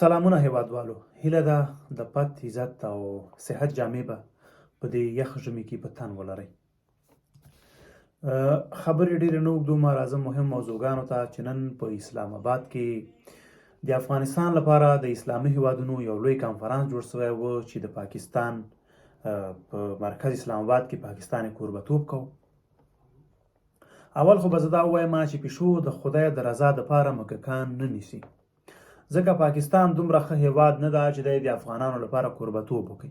سلامونه هیوادوالو، هیله ده د پت، عزت او صحت جامې به په دې یخ ژمي کې په تن ولرئ. خبرې ډېرې نه اوږدوم، راځم مهم موضوعګانو ته چې نن په اسلام آباد کې د افغانستان لپاره د اسلامي هیوادونو یو لوی کانفرنس جوړ شوی و چې د پاکستان په مرکز اسلام آباد کې پاکستان کوربتوب کو. اول خو به زه دا ووایم چې پیشو د خدای د رضا دپاره موږکان نه نیسي، ځکه پاکستان دومره ښه هیواد نه ده چې دی د افغانانو لپاره کوربتوب وکړي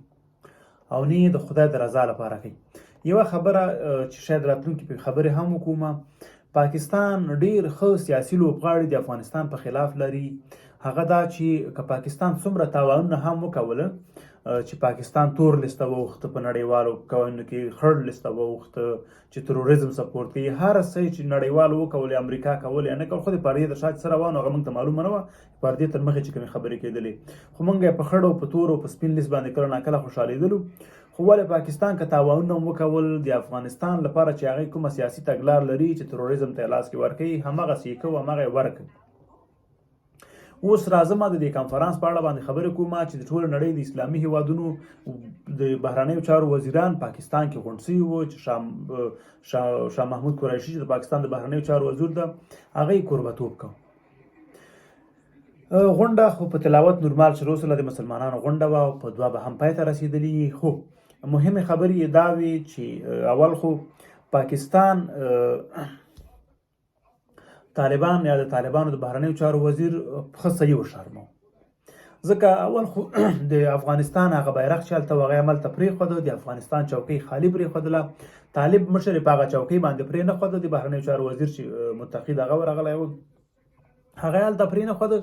او نه یې د خدای د رضا لپاره کوي. یوه خبره چې شاید راتلونکي په خبرې هم وکړم، پاکستان ډیر ښه سیاسي لوبغاړي د افغانستان په خلاف لري، هغه دا چې که پاکستان څومره تاوانونه هم وکول، چې پاکستان تور لیست ته واوښته، په نړیوالو قوانینو کې خړ لیست ته واوښته چې تروریزم سپورټ کوي، هر څه چې نړیوال وکول، امریکا کول یا نه کول، خو د پردې تر شا چې څه روان وو هغه موږ ته معلومه نه وه. پردې تر مخې چې کومې خبرې کېدلې، خو موږ یې په خړو، په تورو، په سپین لیست باندې کله ناکله خوشحالېدلو. خو ولې پاکستان که تاوانونه هم وکول د افغانستان لپاره، چې هغې کومه سیاسي تګلار لري چې تروریزم ته یې لاس کې ورکوي، هماغسې یې کوو، هماغه یې ورکړي. اوس راځم د دې کانفرنس په اړه باندې خبرې کوم چې د ټوله نړۍ د اسلامي هیوادونو د بهرنیو چارو وزیران پاکستان کې غونډ شوي وو چې شاه شاه محمود قریشي چې د پاکستان د بهرنیو چارو وزیر ده، هغه یې کوربتوب کوو. غونډه خو په تلاوت نورمال شروع سره د مسلمانانو غونډه وه او په دعا به هم پای ته رسېدلي. خو مهمې خبرې یې دا وې چې اول خو پاکستان طالبان یا د طالبانو د بهرنیو چارو وزیر ښه صحیح وشرمو، ځکه اول خو د افغانستان هغه بیرغ چې هلته هغه عمل ته پرېښوده، د افغانستان چوکۍ خالي پرېښودله، طالب مشر یې په هغه چوکۍ باندې پرې نه ښوده. د بهرنیو چارو وزیر چې متقي دغه ورغلی و، هغه یې هلته پرې نه ښوده،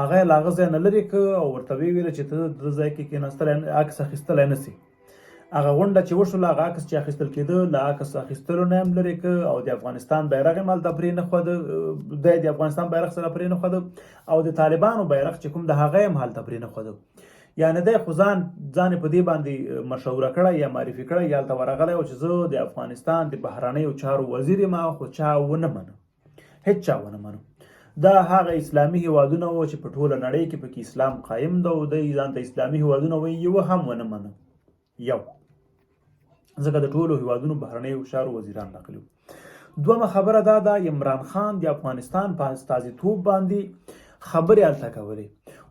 هغه یې له هغه ځای نه لرې که او ورته ویې ویل چې ته د ځای کې کېناستلی، عکس اخیستلی نه سې. هغه غونډه چې وشوله، هغه عکس چې اخیستل کېده، له عکس اخیستلو نه هم لرې که او د افغانستان بیرغ یې هم هلته پرې نه ښوده، دی د افغانستان بیرغ سره پرې نه ښوده او د طالبانو بیرغ چې کوم د هغه یې هم هلته پرې نه ښوده. یعنې دی خو ځان ځان په دې باندې مشهوره کړی یا معرفي کړی یا هلته ورغلی و چې زه د افغانستان د بهرنیو چارو وزیر یم، خو چا ونه منه، هیڅ چا ونه منو. دا هغه اسلامي هیوادونه وو چې په ټوله نړۍ کې پکې اسلام قایم ده او دی ځان ته اسلامي هیوادونه وایي، یو هم ونه منه یو، ځکه د ټولو هیوادونو بهرنیو چارو وزیران راغلي. دومه خبره دا ده، عمران خان د افغانستان په استازیتوب باندې خبرې هلته کولې،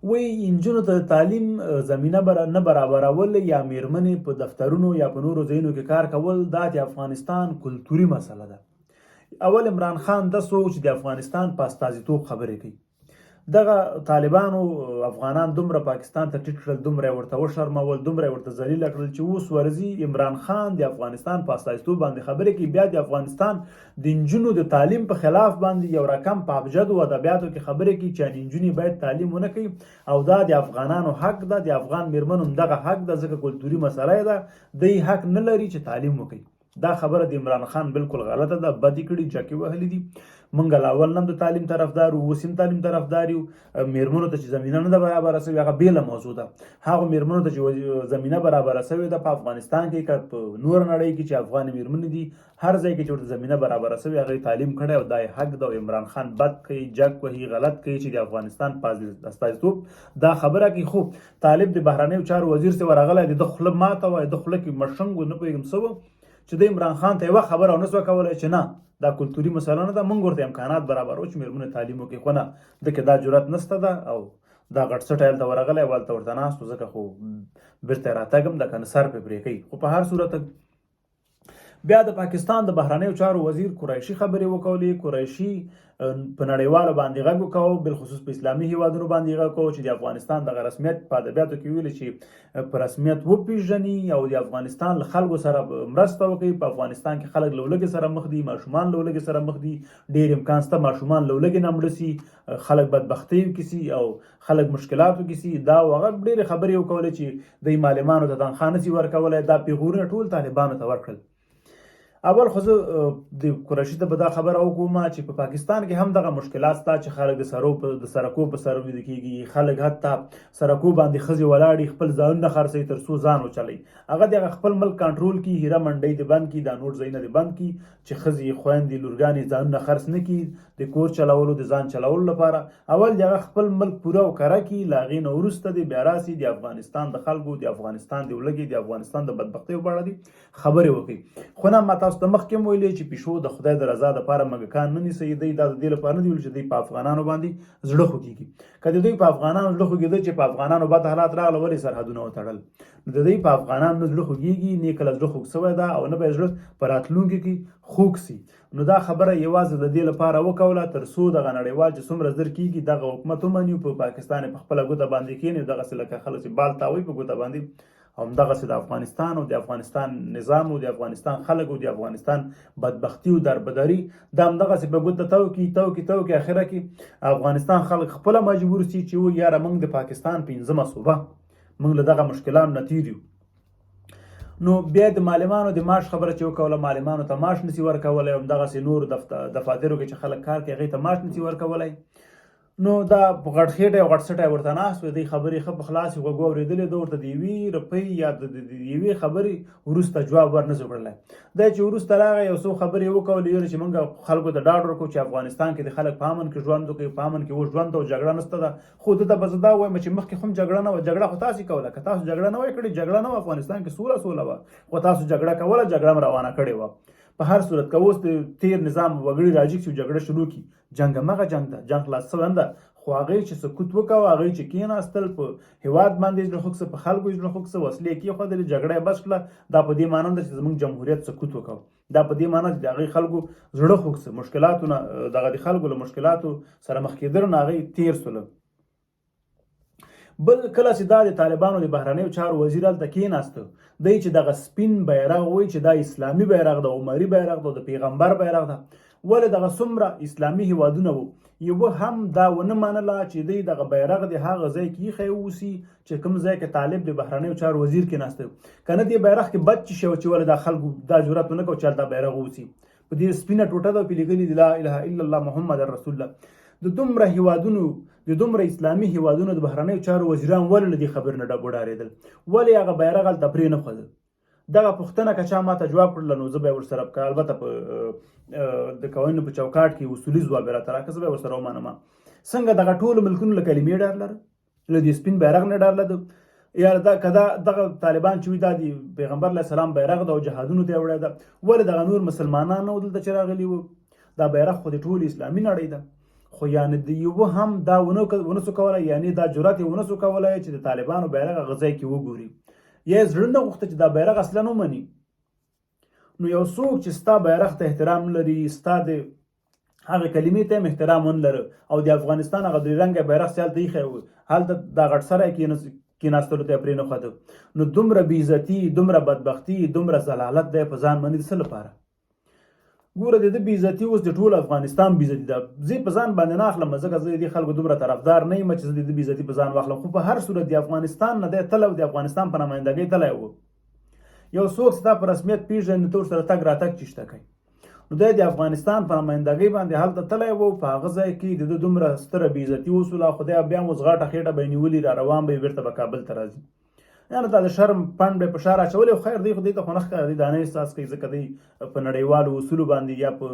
وایي انجونو ته د تعلیم زمینه نه برابرول یا میرمنې په دفترونو یا په نورو ځایونو کې کار کول، دا د افغانستان کلتوري مسله ده. اول عمران خان د سو چې د افغانستان په استازیتوب خبرې کوي. دغه طالبانو افغانان دومره پاکستان ته ټیټ کړل، دومره ورته وشرمول، دومره ورته ذلیل کړل چې اوس ورځي عمران خان د افغانستان په استازیتوب باندې خبرې کوي، بیا د افغانستان د نجونو د تعلیم په خلاف باندې یو رقم په ابجد او ادبیاتو کې خبرې کوي چې نجونې باید تعلیم ونه کوي او دا د افغانانو حق ده، د افغان میرمنو دغه حق ده، ځکه کلتوري مسله ده، دی حق نه لري چې تعلیم وکړي. دا خبره د عمران خان بالکل غلطه ده، بدې کړي، جکې وهلې دي. مونږ له اول نه د تعلیم طرفدار وو، اوس هم تعلیم طرفدار یو. میرمنو ته چې زمینه نه ده برابره سوې هغه بېله موضوع ده، هغو میرمنو ته چې زمینه برابره سوې ده په افغانستان کې که په نوره نړۍ کې چې افغان میرمنې دي، هر ځای کې چې ورته زمینه برابره سوې هغه تعلیم کړی او دا یې حق ده. او عمران خان بد کوي، جګ وهي، غلط کوي چې د افغانستان په استازیتوب دا خبره کوي. خو طالب د بهرنیو چارو وزیر چې ورغلی، د ده خوله ماته وه، د خوله کې مشنګ و، نه پوهېږم څه و، چې د عمران خان ته یوه خبره ونه سوه کولی چې نه، دا کلتوري مسله نه ده، موږ ورته امکانات برابرو چې مېرمنې تعلیم وکړي. خو نه، ده کې دا جرأت نسته ده او دا غټ سټی هلته ورغلی او هلته ورته ناست و، ځکه خو بېرته راتګ هم ده که نه سر پرې پرې کوي. خو په هر صورت بیا د پاکستان د بهرنیو چارو وزیر قریشي خبرې وکولې. قریشي په نړیوالو باندې غږ وکاو، بالخصوص په اسلامي هیوادونو باندې غږ وکاو چې د افغانستان دغه رسمیت په ادبیاتو کې ویل چې په رسمیت وپیژني او د افغانستان له خلکو سره مرسته وکړي. په افغانستان کې خلک له ولږې سره مخ دي، ماشومان له ولږې سره مخ دي، ډیر امکان شته ماشومان له ولږې نه مړه سي، خلک بدبختیو کې سي او خلک مشکلاتو کې سي. دا او هغه ډېرې خبرې وکولې چې دی معلمانو ته تنخوا نه سي ورکولی. دا پیغورونه ټول طالبانو ته ورکړل. اول خو زه د قریشي ته به دا خبره وکوم چې په پاکستان کې هم دغه مشکلات شته چې خلک د سرو په د سرکو په سر ویده کیږي، خلک حتی سرکو باندې ښځې ولاړي خپل ځانونه خرڅوي تر څو ځان وچلوي. هغه د هغه خپل ملک کنټرول کړي، هیره منډۍ دې بند کړي، دا نور ځایونه دې بند کړي چې ښځې، خویندې، لورګانې ځانونه خرڅ نه کړي د کور چلولو، د ځان چلولو لپاره. اول دې هغه خپل ملک پوره او کره کړي، له هغې نه وروسته دې بیا راسي د افغانستان د خلکو، د افغانستان د ولږې، د افغانستان د بدبختیو په اړه دې خبرې وکړي. خو نه، ما تاسو ته مخکې هم ویلي چې پیشو د خدای د رضا دپاره موږکان نه نیسي. دوی دا د دې لپاره نه دي ویلي چې دوی په افغانانو باندې زړه خوږېږي. که د دوی په افغانانو زړه خوږېده چې په افغانانو بد حالات راغله، ولې سرحدونه وتړل؟ نو د دوی په افغانانو نه زړه خوږېږي، نه کله زړه خوږ سوی ده او نه به یې زړه په راتلونکي کې خوږ سي. نو دا خبره یوازې د دې لپاره وکوله تر څو دغه نړیوال چې څومره زر کیږي دغه حکومت ومني، په پاکستان یې په خپله ګوته باندې کښېني، دغسې لکه خلک چې بال تاووي په ګوته باندې، همدغسې د افغانستان او د افغانستان نظام او د افغانستان خلک او د افغانستان بدبختی او دربدري دا همدغسې په ګوته تاو کړي، تاو کړي، تاو کړي. اخره کې افغانستان خلک خپله مجبور سي چې وایي یاره موږ د پاکستان پنځمه صوبه، موږ له دغه مشکلانو نه تېر یو. نو بیا د معلمانو د معاش خبره چې وکوله، معلمانو ته معاش نسی ورکولی، همدغسې نور دفاترو کې چې خلک کار کوي هغې ته معاش نسی ورکولی. نو دا غټ خېټی او غټ سټی ورته ناست وي، دی خبرې ښه په خلاصې غوږو اورېدلې ده، ورته د یوې روپۍ یا د یوې خبرې وروسته جواب ور نه سو کړلی. دی چې وروسته راغی یو څو خبرې یې وکولې، ویل چې موږ خلکو ته ډاډ ورکړو چې افغانستان کې د خلک په امن کې ژوند وکړي، په امن کې اوس ژوند او جګړه نشته ده. خو ده ته به زه دا ووایم چې مخکې هم جګړه نه وه، جګړه خو تاسې کوله، که تاسو جګړه نه وای کړې جګړه نه وه، افغانستان کې سوله سوله وه، خو تاسو جګړه کوله، جګړه هم روانه کړې وه. په هر صورت که اوس د تیر نظام وګړي راجیګ شي جګړه شروع کړي، جنګ همغه جنګ ده، جنګ خلاص شوی نه ده، خو هغوی چې سکوت وکاوه، هغوی چې کېناستل، په هېواد باندې یې زړه خوږ سه، په خلکو یې زړه خوږ سه، وسلې یې کېښودلې، جګړه یې بس کړه، دا په دې معنی نه ده چې زموږ جمهوریت سکوت وکاوه، دا په دې معنی چې د هغوی خلکو زړه خوږ سه، مشکلاتو نه دغه د خلکو له مشکلاتو سره مخ کېدلو نه هغوی تېر سول. بل کله چې دا د طالبانو د بهرنیو چارو وزیر هلته کېناسته، دی چې دغه سپین بیرغ وایي چې دا اسلامي بیرغ ده، عمري بیرغ ده، د پیغمبر بیرغ ده، ولې دغه څومره اسلامي هیوادونه وو یوه هم دا ونه منله چې دی دغه بیرغ د هغه ځای کې ایښی اوسي چې کوم ځای کې طالب د بهرنیو چارو وزیر کېناسته؟ که نه دې بیرغ کې بد څه شی و چې ولې دا خلکو دا جرأت ونه کړ چې هلته بیرغ اوسي؟ په دې سپینه ټوټه ده، په لیکلي دي لا اله الا الله محمد رسول الله. د دومره هیوادونو، د دومره اسلامي هیوادونو د بهرنیو چارو وزیران ولې له دې خبرې نه وډارېدل؟ ولې هغه بیرغ هلته پرې نه ښودل؟ دغه پوښتنه که چا ماته جواب کړله نو زه به یې ورسره که البته په د قوانینو په چوکاټ کې اصولي ځواب یې راته راکړه، زه به یې ورسره ومنم. څنګه دغه ټولو ملکونو له کلمې ډار لره، له دې سپین بیرغ نه ډار لده؟ یاره دا که دا دغه طالبان چې وي دا د پیغمبر علیه السلام بیرغ ده او جهادونو ته یې وړی ده، ولې دغه نور مسلمانان نه وو دلته چې راغلي وو؟ دا بیرغ خو د ټولې اسلامي نړۍ ده. خو یعنې د یوه هم دا ونه سو کولی، یعنې دا جرأت یې ونه سو کولی چې د طالبانو بیرغ هغه ځای کې وګوري، یا یې زړه نه غوښته چې دا بیرغ اصلا ومني. نو یو څوک چې ستا بیرغ ته احترام لري، ستا د هغه کلمې ته هم احترام ونه لره او د افغانستان هغه درې رنګه بیرغ چې هلته ایښی و، هلته دا غټ سری کېناستلو ته یې پرېنښوده، نو دومره بېعزتي، دومره بدبختي، دومره ذلالت دی په ځان مني د څه لپاره؟ ګوره د ده بېعزتي اوس د ټول افغانستان بېعزتي ده. زه یې په ځان باندې نه اخلم، ځکه زه د دې خلکو دومره طرفدار نه یم چې زه د ده بېعزتي په ځان واخلم، خو په هر صورت د افغانستان نه دی تللی او د افغانستان په نمایندګۍ تللی و. یو څوک ستا په رسمیت پېژني، ته ورسره تګ راتګ چیشته کوي؟ نو دی د افغانستان په نمایندګۍ باندې هلته تللی و، په هغه ځای کې د ده دومره ستره بېعزتي وسوله، خدای بیا هم اوس غاټه خېټه به یې نیولي را روان به یې، بېرته به کابل ته راځي. یعنې دا د شرم پنډ به په شا راچولی. خیر دی، خو دی ته خو نه ښکاري، دی دا نه احساس کوي، ځکه دی په نړیوالو اصولو باندې یا په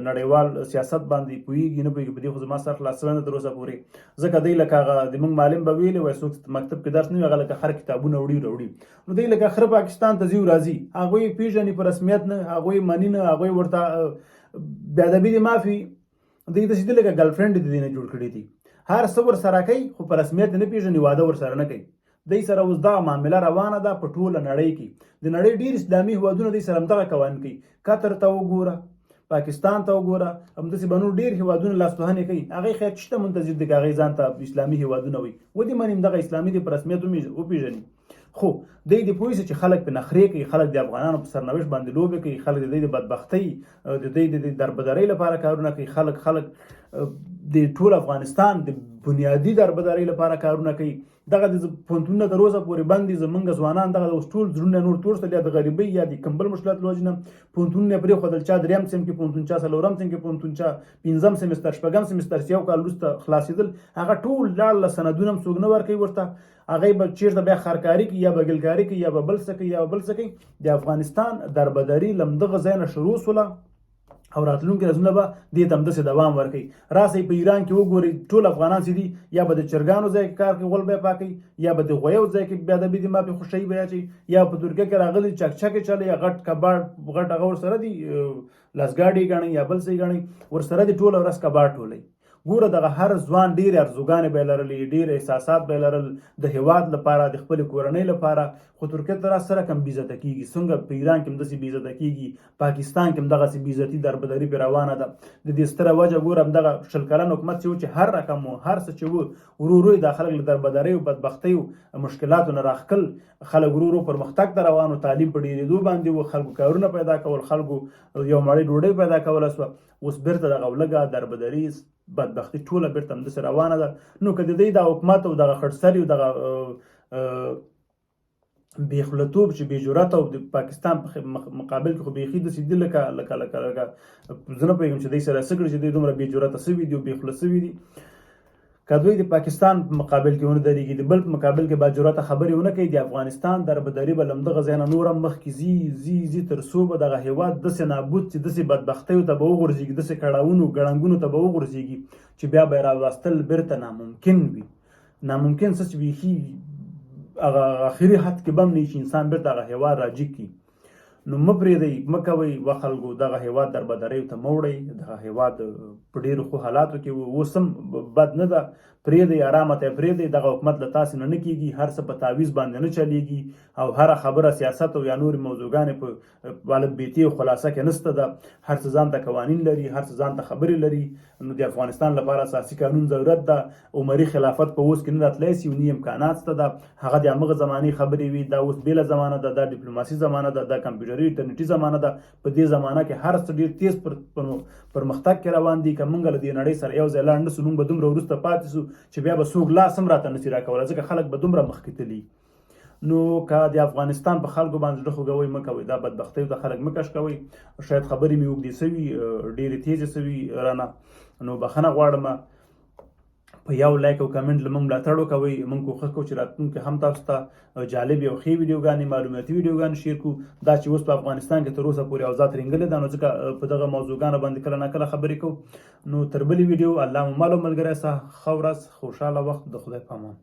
نړیوال سیاست باندې پوهېږي نه پوهېږي، په دې خو زما سر خلاص شوی نه تر اوسه پورې. ځکه دی لکه هغه د موږ معلم به ویلي وای، څوک مکتب کې درس نه وي هغه لکه خر کتابونه وړي راوړي، نو دی لکه خره پاکستان ته ځي او راځي، هغوی پېژني په رسمیت نه، هغوی مني نه، هغوی ورته بې ادبي دې معافي. دوی داسې دي لکه ګرلفرینډ د دې نه جوړ کړي دي، هر څه ورسره کوي خو په رسمیت نه پېژني، واده ورسره نه کوي. دی سره اوس دغه معامله روانه ده په ټوله نړۍ کې. د نړۍ ډیر اسلامي هیوادونه دی سره همدغه قوانین کوي. قطر ته وګوره، پاکستان ته وګوره، همداسې به نور ډیر هیوادونه لاسوهنې کوي. هغوی خیر چی ته منتظر دي که هغوی ځان ته اسلامي هیوادونه وایي، ودې مني همدغه اسلامي دې په رسمیت وپیژني. خو دی دې پوه شي چې خلک په نخرې کوي، خلک د افغانانو په سرنوشت باندې لوبې کوي، خلک د دوی د بدبختۍ، د دوی د دربدرۍ لپاره کارونه کوي، خلک د ټول افغانستان د بنیادي دربدرۍ لپاره کارونه کوي. دغه د پوهنتونونه تر اوسه پورې بند دي. زمونږ ځوانان دغه اوس ټول زړونه نور تور سول، یا د غریبۍ یا د کوم بل مشکلات له وجې نه پوهنتونونه یې پرېښودل. چا دریم سیم کې پوهنتون، چا څلورم سیم کې پوهنتون، چا پنځم سمستر، شپږم سمستر چې یو کال وروسته خلاصېدل، هغه ټول لاړل. سندونه هم څوک نه ورکوي ورته. هغه به چیرته بیا خرکاري کوي، یا به ګلکاري کوي، یا به بل څه کوي، یا به بل څه کوي. د افغانستان دربدري له همدغه ځای نه شروع سوله او راتلونکي ورځونه به دې ته همداسې دوام ورکوي. راسئ په ایران کې وګورئ، ټول افغانان چې دي یا به د چرګانو ځای کې کار کوي، غول به یې پاکوي، یا به د غویو ځای کې بیا د بې ما پې خوشحي به یې اچوي، یا په ترکیه کې راغلي چکچکې چلوي، یا غټ کباړ غټ هغه ورسره دي، لاسګاډي ګڼي یا بل څه یې ګڼي، ورسره دي ټوله ورځ کباړ ټولوي. ګوره دغه هر ځوان ډېرې ارزوګانې به یې لرلې، ډېر احساسات به یې لرل د هېواد لپاره، د خپلې کورنۍ لپاره، خو ترکیه ته راس سره کم بېعزته کېږي. څنګه په ایران کې هم داسې بېعزته کېږي، پاکستان کې هم دغسې بېعزتي دربدري پرې روانه ده. د دې ستره وجه ګوره همدغه 20 کلن حکومت چې و، چې هر رقم و، هر څه چې و، ورو ورو یې دا خلک له دربدریو، بدبختیو، مشکلاتو نه راښکل. خلک ورو ورو پرمختګ ته روان و، تعلیم په ډېرېدو باندې و، خلکو کارونه پیدا کول، خلکو یو مړۍ ډوډۍ پیدا کوله سوه. اوس بیرته دغه ولږه، دربدري، بدبختي ټوله بیرته همداسې روانه ده. نو که د دوی دا حکومت او دغه خړسري او دغه بې خولتوب چې بې جرأته او د پاکستان په مقابل کې خو بیخي داسې دي لکه لکه لکه لکه زه نه پوهېږم چې دوی سره څه کړي چې دوی دومره بې جرأته سوي دي او بې خوله سوي دي. که دوی د پاکستان په مقابل کې ونه درېږي، د بل په مقابل کې با جرأته خبرې ونه کوي، د افغانستان دربدري به له همدغه ځای نه نور هم مخکې ځي ځي ځي، تر څو به دغه هېواد داسې نابود چې داسې بدبختیو ته به وغورځېږي، داسې کړاوونو ګړنګونو ته به وغورځېږي چې بیا به یې راوستل بېرته ناممکن وي. ناممکن څه چې بیخي هغه اخري حد کې به هم نه وي چې انسان بېرته هغه هېواد راجیګ کړي. نو مه پرېږدئ، مه کوئ وه خلکو، دغه هېواد دربدریو ته مه وړئ. دغه هېواد په ډېرو ښو حالاتو کې و، اوس هم بد نه ده، پرېږدئ، ارامه ته یې پرېږدئ. دغه حکومت له تاسې نه نه کېږي، هر څه په تعویض باندې نه چلېږي او هره خبره سیاست او یا نورې موضوعګانې په الف بې تې او خلاصه کې نشته ده. هر څه ځان ته قوانین لري، هر څه ځان ته خبرې لري. نو د افغانستان لپاره اساسي قانون ضرورت ده. عمري خلافت په اوس کې نه راتلای سي او نه امکانات شته ده. هغه د همغه زمانې خبرې وي، دا اوس بېله زمانه ده، دا ډیپلوماسي زمانه ده، دا کمپیوټري انټرنیټي زمانه ده. په دې زمانه کې هر څه ډېر تیز پر پرمختګ کې روان دي. که موږ له دې نړۍ سره یو ځای لاړ نه سو، موږ به دومره وروسته پاتې سو چې بیا به څوک لاس هم راته نسي راکولی، ځکه خلک به دومره مخکې تلي. نو که د افغانستان په خلکو باندې زړه خوږوئ مه کوئ، دا بدبختیو ته خلک مه کش کوئ. شاید خبرې مې اوږدې سوي، ډېرې تیزې سوي رانه، نو بخښنه غواړم. په یو لایک او کمنټ له موږ ملاتړ وکوئ. موږ کوښښ کوو چې راتلونکي هم تاسو ته جالب او ښې ویډیوګانې، معلوماتي ویډیوګانې شیر کړو. دا چې اوس په افغانستان کې تر اوسه پورې اوضاع ترینګلې ده، نو ځکه په دغه موضوعګانو باندې کله ناکله خبرې کوو. نو تر بلې ویډیو الله مو مل او ملګری سه. ښه ورځ، خوشحاله وخت، د خدای په امان.